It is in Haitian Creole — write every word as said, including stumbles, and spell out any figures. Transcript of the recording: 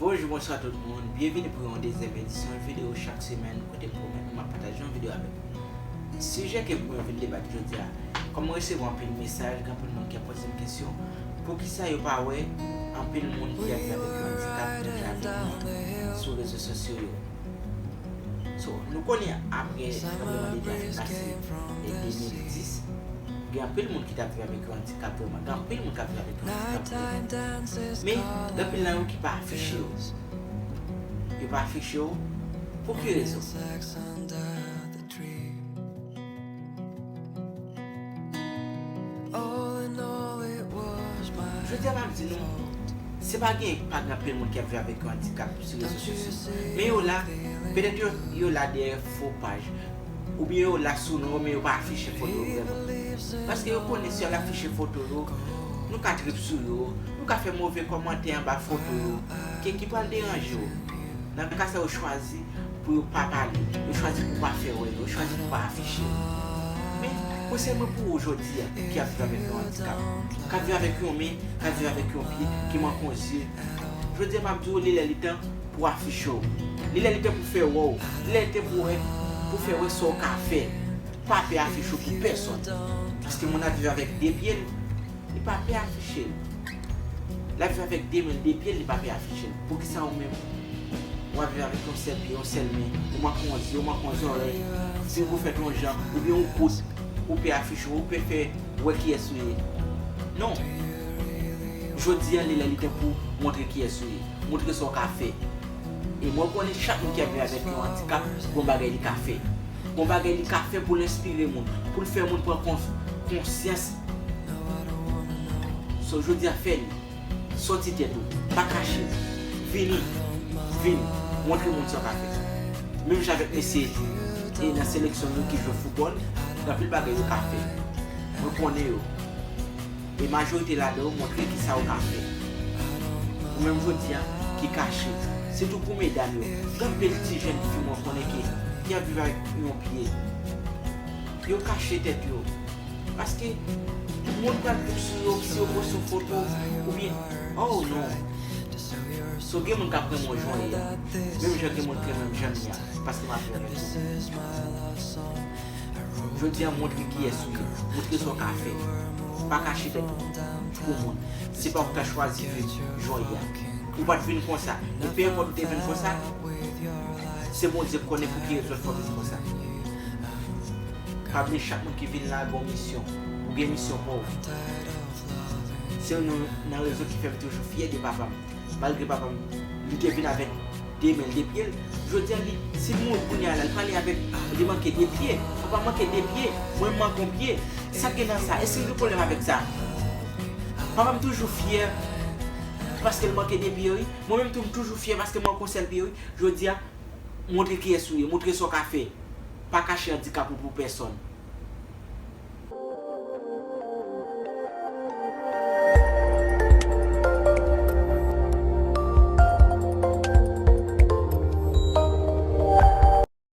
Bonjou, bonswa tout moun. Byenvini pou yon dezyèm edisyon videyo chak semèn kote m pwomèt nou m ap pataje yon videyo avèk nou. Sijè ke pou mwen vin debat jodi a, kòm mwen resevwa anpil mesaj, gen anpil moun ki ap poze m kesyon, poukisa yo pa wè anpil moun ki ap viv avèk yon andikap deja vin sou rezo sosyo yo. So, nou konnen apre tranbleman de tè a fin pase e de mil dis, gen anpil moun ki t ap viv avèk yon andikap vrèman. Gen anpil moun k ap viv avèk yon andikap vrèman. Men, gen anpil nan yo ki pa afiche yo. Yo pa afiche yo. Pou ki rezon? Jodi a, m ap di nou, se pa gen, pa gen anpil moun ki ap viv avèk yon andikap sou rezo sosyo. Men yo la, petèt yo, yo la dèyè fo paj. Oubyen yo la sou non yo, men yo pa afiche foto yo vrèman. Paske yo konnen si y al afiche foto yo, nou ka trip sou yo, nou ka fè move kòmantè anba foto yo, ke ki pral deranje w. Nan ka sa, yo chwazi pou yo pa pale, yo chwazi pou pa fè wè yo, yo chwazi pou pa afiche yo. Men, konsèy mwen pou ou jodi a, ki ap viv avèk yon andikap, k ap viv avèk yon men, k ap viv avèk yon pye, ki manke yon zye, jodi a, m ap di w, li lè li tan pou afiche w. Li lè li tan pou fè wè w. Li lè li tan pou wè, pou fè wè sa w ka fè. Pa pè afiche w pou pèsòn. Paske moun ap viv avèk de pye l, li pa pè afiche l. L ap viv avèk de men l, de pye l, li pa pè afiche l. Poukisa ou menm, w ap viv avèk yon sèl pye, yon sèl men, ou manke yon zye, ou manke yon zòrèy, figu w fèt yon jan, oubyen ou kout, ou pè afiche w, ou pè fè wè kiyès ou ye? Non. Jodi a, li lè li tan pou montre kiyès ou ye. Montre sa w ka fè. E mwen konnen chak moun ki ap viv avèk yon andikap, gon bagay li ka fè. Gon bagay li ka fè pou l enspire moun, pou l fè moun pran kons-, konsyans. So, jodi a, fè li. Sòti tèt ou. Pa kache. Vini. Vini. Montre moun sa w ka fè. Menm jan avèk mesye e nan seleksyon nou ki jwe foutbòl, gen anpil bagay yo ka fè. Mwen konnen yo. E majorite ladan yo montre kisa yo ka fè. Ou menm jodi a, ki kache. Sitou pou medam yo. Gen anpil ti jèn fi mwen konnen ki, ki ap viv avèk yon pye. Yo kache tèt yo. Paske moun pral trip sou yo si yo poste yon foto oubyen, oh non. So gen moun k ap renmen w jan w ye a. Menm jan gen moun k renmen m jan m ye a. Paske m ap viv avèk yo. Jodi a, montre kiyès ou ye. Montre sa w ka fè. Pa kache tèt ou pou moun. Se pa ou k ta chwazi vin jan w ye a. Ou pa t vin konsa. E pe enpòt ou te vin konsa, se Bondye k konnen pou ki rezon l fè w vin konsa. Pa bliye, chak moun ki vin la gen yon misyon. Ou gen misyon pa w. Se youn nan rezon ki fè m toujou fyè de papa m. Malgre papa m, li te vin avèk de men l, de pye l. Jodi a, li, si l mouri kounye a la, li prale avèk, li manke de pye. Papa m manke de pye, mwen m manke yon pye. Sa k gen nan sa? Èske l gen pwoblèm avèk sa? Papa m toujou fyè paske l manke de pye, wi. Mwen menm tou, m toujou fyè paske m manke yon sèl pye, wi. Jodi a, montre kiyès ou ye, montre sa w ka fè. Pa kache andikap ou pou pèsòn.